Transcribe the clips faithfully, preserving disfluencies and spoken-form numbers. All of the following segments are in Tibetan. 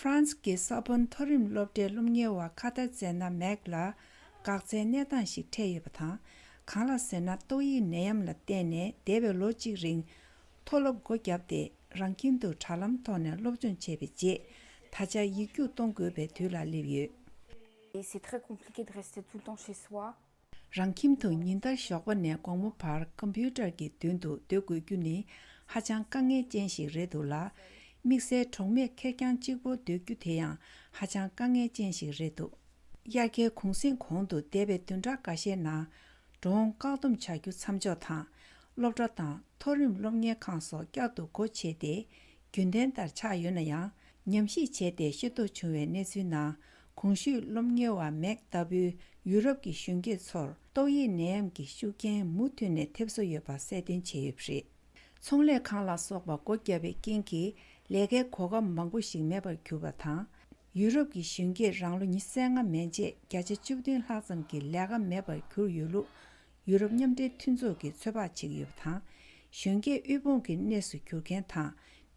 ཧྥ་རན་སི་གི་ས་བོན་མཐོ་རིམ་སློབ་གྲྭའི་སློབ་གཉེར་བ་ཁ་ཏ་ཙེ་ན་མེག་ལ་འགག་རྩའི་གནས་སྟངས་ཤིག་འཕྲད་ཡོད་པ་དང་། གང་ལ་ཟེར་ན། ཏོག་དབྱིབས་ནད་ཡམས་ལ་བརྟེན་ནས་འདས་པའི་ལོ་གཅིག་རིང་མཐོ་སློབ་སྒོ་བརྒྱབ་སྟེ། རང་ཁྱིམ་དུ་དྲ་ལམ་ཐོག་ནས་སློབ་སྦྱོང་བྱས་པའི་རྗེས། ད་ཆ་ཡིག་རྒྱུགས་གཏོང་དགོས་པའི་དུས་ལ་སླེབས་ཡོད། Et c'est très compliqué de rester tout le temps chez soi. རང་ཁྱིམ་དུ་ཉིན་ལྟར་ཞོགས་པ་ནས་དགོང་མོ་བར་ཀམ་པུ་ཊར་གྱི་མདུན་དུ་སྡོད་དགོས་རྒྱུ་ནི་ཧ་ཅང་དཀའ་ངལ་ཅན་ཞིག་རེད་འདུག་ལ། དམིགས་བསལ་གྲོགས་མེད་ཁེར་རྐྱང་གཅིག་པོ་སྡོད་རྒྱུ་དེ་ཡང་ཧ་ཅང་དཀའ་ངལ་ཅན་ཞིག་རེད་འདུག་དབྱར་ཁའི་གུང་གསེང་གོང་དུ་འདས་པའི་བདུན་ཕྲག་འགའ་ཤས་ནང་། འགྲོ་འོང་བཀག་སྡོམ་བྱ་རྒྱུ་མཚམས་འཇོག་དང་། སློབ་གྲྭ་དང་མཐོ་རིམ་སློབ་གཉེར་ཁང་སོགས་བསྐྱར་དུ་སྒོ་ཕྱེས་ཏེ། རྒྱུན་ལྡན་ལྟར་ཆགས་ཡོད་ན་ཡང་། ཉམས་ཞིབ་བྱས་ཏེ་ཤེས་རྟོགས་བྱུང་བའི་གནས་ཚུལ་ནང་། གོང་ཞུས་སློབ་གཉེར་བ་མེག་ལྟ་བུའི་ཡུ་རོབ་ཀྱི་གཞོན་སྐྱེས་ཚོར་ཏོག་དབྱིབས་ནད་ཡམས་ཀྱི་ཤུགས་རྐྱེན་མུ་མཐུད་ནས་ཐེབས་སྲོལ་ཡོད་པ་གསལ་སྟོན་བྱས་ཡོད་པ་རེད། ཚོང་ལས་ཁང་ལ་སོགས་པ་སྒོ་བརྒྱབ་པའི་རྐྱེན་གྱིས། ལས་ཀའི་གོ་སྐབས་མང་པོ་ཞིག་མེད་པར་གྱུར་པ་དང་། ཡུ་རོབ་ཀྱི་གཞོན་སྐྱེས་རང་ལོ་ཉི་ཤུ་རྩ་ལྔ་མན་ཆད་བརྒྱ་ཆ་བཅུ་བདུན་ལྷག་ཙམ་གྱི་ལས་ཀ་མེད་པར་གྱུར་ཡོད་ལུགས། ཡུ་རོབ་མཉམ་འབྲེལ་མཐུན་ཚོགས་ཀྱིས་ཚོད་དཔག་བྱེད་ཀྱི་ཡོད་པ་དང་། གཞོན་སྐྱེས་དབུལ་ཕོངས་ཀྱི་གནས་སུ་གྱུར་མཁན་དང་།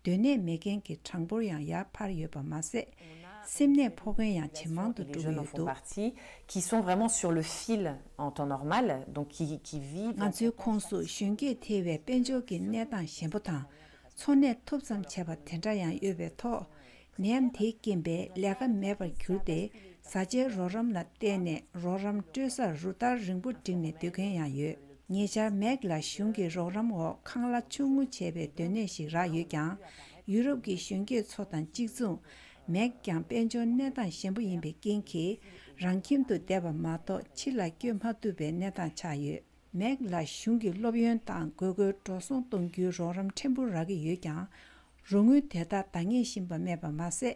སྡོད་གནས་མེད་མཁན་གྱི་གྲངས་འབོར་ཡང་ཡར་འཕར་ཡོད་པ་མ་ཟད། སེམས་ནད་ཕོག་མཁན་ཡང་ཇེ་མང་དུ་འགྲོ་གི་ཡོད་འདུག partie, qui sont vraiment sur le fil en temps normal, donc qui, qui vivent. ང་ཚོའི་ཁོངས་སུ་གཞོན་སྐྱེས་ཐེ་བའི་དཔལ་འབྱོར་གྱི་གནས་སྟངས་ཞན་པོ་དང་། འཚོ་གནས་ཐུབ་ཙམ་བྱས་པ་དེ་འདྲ་ཡང་ཡོད་པའི་ཐོག་ནད་ཡམས་དེའི་རྐྱེན་པས་ལས་ཀ་མེད་པར་གྱུར་ཏེ། བཟའ་བཅའི་རོགས་རམ་ལ་བརྟེན་ནས་རོགས་རམ་སྤྲོད་སར་རུ་སྟར་རིང་པོ་བསྒྲིགས་ནས་སྡོད་མཁན་ཡང་ཡོད། ཉེ་ཆར་མེག་ལ་གཞུང་གི་རོགས་རམ་འོག་ཁང་གླ་ཆུང་ངུ་བྱས་པའི་སྡོད་གནས་ཤིག་རག་ཡོད་ཀྱང་། ཡུ་རོབ་ཀྱི་གཞོན་སྐྱེས་ཚོ་དང་གཅིག་མཚུངས། མེག་ཀྱང་དཔལ་འབྱོར་གནས་སྟངས་ཞན་པོ་ཡིན་པའི་རྐྱེན་གྱིས། རང་ཁྱིམ་དུ་བསྡད་པ་མ་གཏོགས་ཕྱི་ལ་བསྐྱོད་མ་ཐུབ་པའི་གནས་སྟངས་ཆགས་ཡོད། མེག་ལ་གཞུང་གི་སློབ་ཡོན་དང་དགོས་མཁོའི་འགྲོ་སོང་གཏོང་རྒྱུའི་རོགས་རམ་ཕྲན་བུ་རག་གི་ཡོད་ཀྱང་། རོགས་དངུལ་དེ་དག་འདང་ངེས་བཞིན་པ་མེད་པ་མ་ཟད།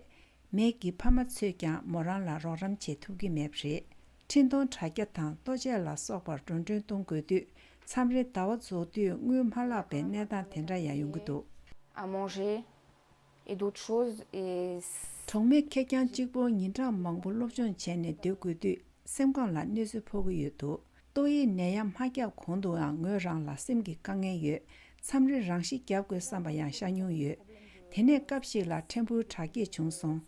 མེག་གི་ཕ་མ་ཚོས་ཀྱང་མོ་རང་ལ་རོགས་རམ་བྱེད་ཐུབ་ཀྱི་མེད་པ་རེད། འཕྲིན་གཏོང་དྲ་རྒྱ་དང་ལྟོ་ཆས་ལ་སོགས་པར་འགྲོ་གྲོན་གཏོང་དགོས་དུས། མཚམས་རེ་ཟླ་བ་རྫོགས་དུས་དངུལ་མ་ལྷག་པའི་གནས་སྟངས་དེ་འདྲ་ཡང་ཡོང་གི་འདུག À manger et d'autres choses. Et གྲོགས་མེད་ཁེར་རྐྱང་གཅིག་པོ་ཉིན་གྲངས་མང་པོ་སློབ་སྦྱོང་བྱས་ནས་སྡོད་དགོས་དུས། སེམས་ཁམས་ལ་གནོད་འཚེ་ཕོག་གི་ཡོད་འདུག་ཏོག་དབྱིབས་ནད་ཡམས་མ་བརྒྱབ་གོང་དུའང་ངོས་རང་ལ་སེམས་ཀྱི་དཀའ་ངལ་ཡོད། མཚམས་རེ་རང་ཤི་བརྒྱབ་དགོས་བསམ་པ་ཡང་ཤར་མྱོང་ཡོད། དེ་ནས་སྐབས་ཤིག་ལ་ཕྲན་བུ་དྲག་སྐྱེད་བྱུང་སོང་།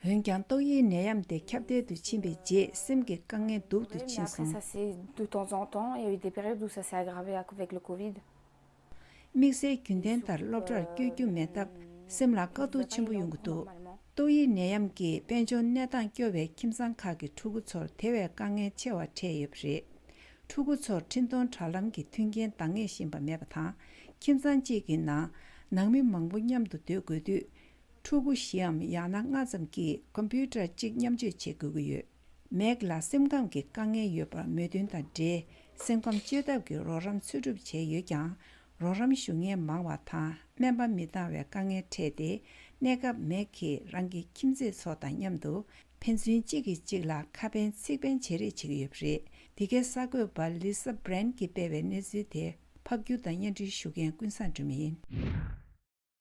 འོན་ཀྱང་ཏོག་དབྱིབས་ནད་ཡམས་དེ་ཁྱབ་གདལ་དུ་ཕྱིན་པའི་རྗེས་སེམས་ཀྱི་དཀའ་ངལ་སྡུག་ཏུ་ཕྱིན་སོང་། De temps en temps, il y a eu des périodes où ça s'est aggravé avec le Covid. དམིགས་བསལ་རྒྱུན་ལྡན་ལྟར་སློབ་གྲྭར་བསྐྱོད་རྒྱུ་མེད་སྟབས། སེམས་ལ་དཀའ་སྡུག་ཆེན་པོ་ཡོང་གི་འདུག་ཏོག་དབྱིབས་ནད་ཡམས་ཀྱིས་དཔལ་འབྱོར་གནས་སྟངས་སྐྱོ་བའི་ཁྱིམ་ཚང་ཁག་གི་ཕྲུ་གུ་ཚོར་དེ་བས་དཀའ་ངལ་ཆེ་བ་འཕྲད་ཡོད་པ་རེད། ཕྲུ་གུ་ཚོར་འཕྲིན་གཏོང་དྲ་ལམ་གྱི་མཐུན་རྐྱེན་འདང་ངེས་བཞིན་པ་མེད་པ་དང་། ཁྱིམ་ཚང་གཅིག་གི་ནང་ནང་མི་མང་པོ་མཉམ་དུ་སྡོད་དགོས་དུས། ཕྲུ་གུ་བཞིའམ་ཡང་ན་ལྔ་ཙམ་གྱིས་ཀམ་པུ་ཊར་གཅིག་མཉམ་སྤྱོད་བྱེད་དགོས་ཀྱི་ཡོད། མེག་ལ་སེམས་ཁམས་ཀྱི་དཀའ་ངལ་ཡོད་པར་མོས་མཐུན་དང་འབྲེལ། སེམས་ཁམས་བཅོས་ཐབས་ཀྱི་རོགས་རམ་འཚོལ་སྒྲུབ་བྱས་ཡོད་ཀྱང་། རོགས་རམ་ཞུ་མཁན་མང་བ་དང་སྨན་པ་མི་འདང་བའི་དཀའ་ངལ་འཕྲད་དེ། གནས་སྐབས་མེག་གིས་རང་གི་ཁྱིམ་མཚེས་ཚོ་དང་མཉམ་དུ་ཕན་ཚུན་གཅིག་གིས་གཅིག་ལ་ཁ་ཕན་ཚིག་ཕན་བྱེད་རེས་བྱེད་ཀྱི་ཡོད་པ་རེད། འདི་གའི་གསར་འགོད་པ་Lisa Brand གིས་སྤེལ་བའི་གནས་ཚུལ་དེ་ཕབ་སྒྱུར་དང་སྙན་སྒྲོན་ཞུ་མཁན་ཀུན་བཟང་སྒྲོལ་མ་ཡིན།